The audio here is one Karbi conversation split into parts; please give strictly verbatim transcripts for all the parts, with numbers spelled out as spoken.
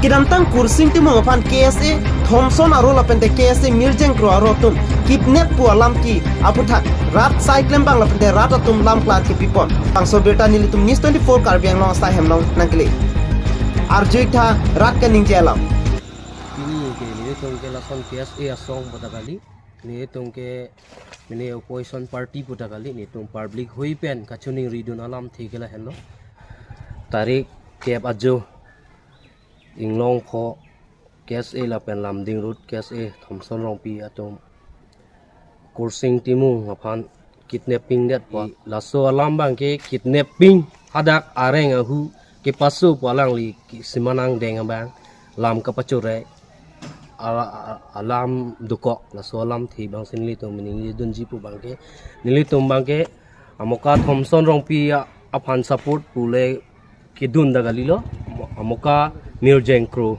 Kedamtang Kursing Timung aphan K S A Thomson aro lapente K S A Mirjeng Kro aro atum kidnap pu alam ke aputhak rat sai klembang lapente rat atum lam klar kepipon. Bangso birta nelitum News twenty-four Karbi Anglong asai hem along nangkele. Arju-ik tha rat kaningje alam. Pini ke nelitum ke lason K S A asong pu ta kali, nelitum ke mane opposition party pu ta kali, nelitum public hui pen kachiningri dun alamthe ke lahenlo. Tarik kep ajo Inglongpho K S A lapen Lumding Road K S A Thomson Rongpi atum Kursing Timung aphan kidnapping det pu. Laso alam abang ke kidnapping, hadak areng ahu kepaso pu alangli ke simanang deng abang lam kapachore ala-, alam dokok, laso alamthe abang si nelitum ningje dunji pu abang ke, nelitum abang ke Amoka Thomson Rongpi a-, aphan support pule kedun ta kalilo. Amoka Mirjeng Kro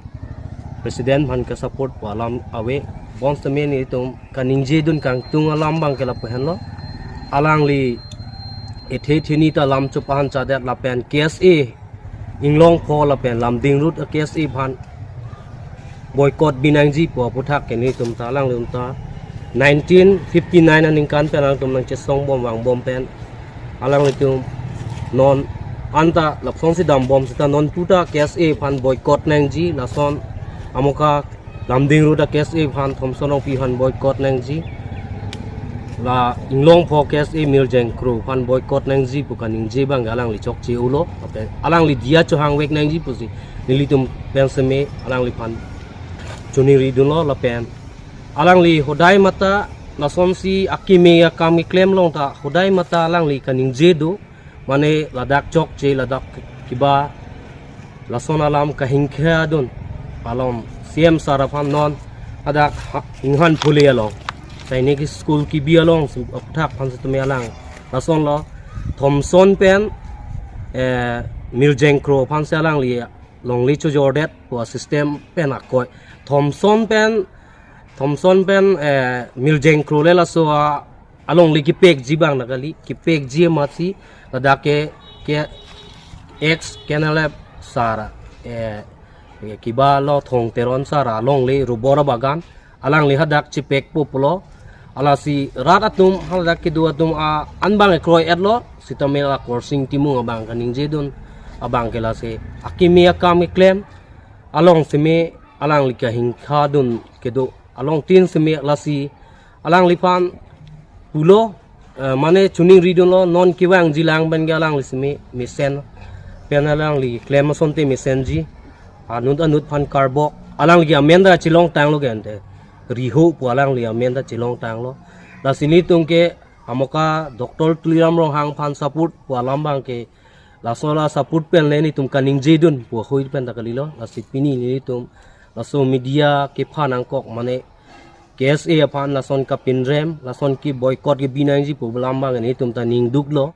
president aphan ke support pu alam ave. Bonsitame nelitum kaningje dun kangtung alam abang ke lapu henlo. Alangli ethe theni ta lam chepahang chadet lapen K S A Inglongpho lapen Lumding Road K S A aphan boycott binangji pu aputhak ke nelitum ta alangli atum ta nineteen fifty-nine aningkan pen alangtum nangchesong bom vangbom pen alanglitum non anta lapsong si dambom seta non puta K S A aphan boycott nangji, lason Amoka Lumding Road K S A aphan Thomson Rongpi aphan boycott nangji, la Inglongpho K S A Mirjeng Kro aphan boycott nangji pu kaningje abang alangli chokche ulo, lapen alangli diya chohangvek nangji pusi nelitum pen seme alangliphan chiningri dunlo lapen alangli hodai mata lasonsi akimi akam keklem along ta hodai mata alangli kaningje do, mane ladak chokche, ladak kiba lason alam kahingkha dun along C M sir aphan non hadak ha-, Inghan Phule along, sainik school kebi along si aputhak aphan sitame alang lasonlo Thomson pen, eh, Mirjeng Kro aphan si alangli longle chojordet pu system pen akoi. Thomson pen, Thomson pen, eh, Mirjeng Kro le laso a-, alongle kepekji abang ta kali, kepekji amatsi ladak ke, ke ex K N L F sir, eh, eh, kiba lo Thong Teron sir alongle rubber bagan, alangli hadak chepekpo pulo. Alasi rat atum hadak kedo atum a-, an abang ekroi-etlo, sitame la Kursing Timung abang kaningje dun abang ke lasi akimi akam keklem along seme alangli kahingkha dun kedo along tin seme lasi alangliphan pulo, eh, mane chiningri dunlo, non kevangji lang pen ke alangli seme mesen pen alangli klem asonte mesenji, anut anut aphan karbok, alangli amen ta chelongtanglo gente, Riho pu alangli amen ta chelongtanglo. Lasi nelitum ke Amoka Doctor Tuliram Ronghang aphan support pu alam abang ke laso la support pen le nelitum kaningje dun pu ahui pen ta kalilo. Lasi pini nelitum laso media kephan angkok mane K S A aphan lason kapinrem, lason ke boycott kebi nangji pu alam abang nelitum ta ning duklo.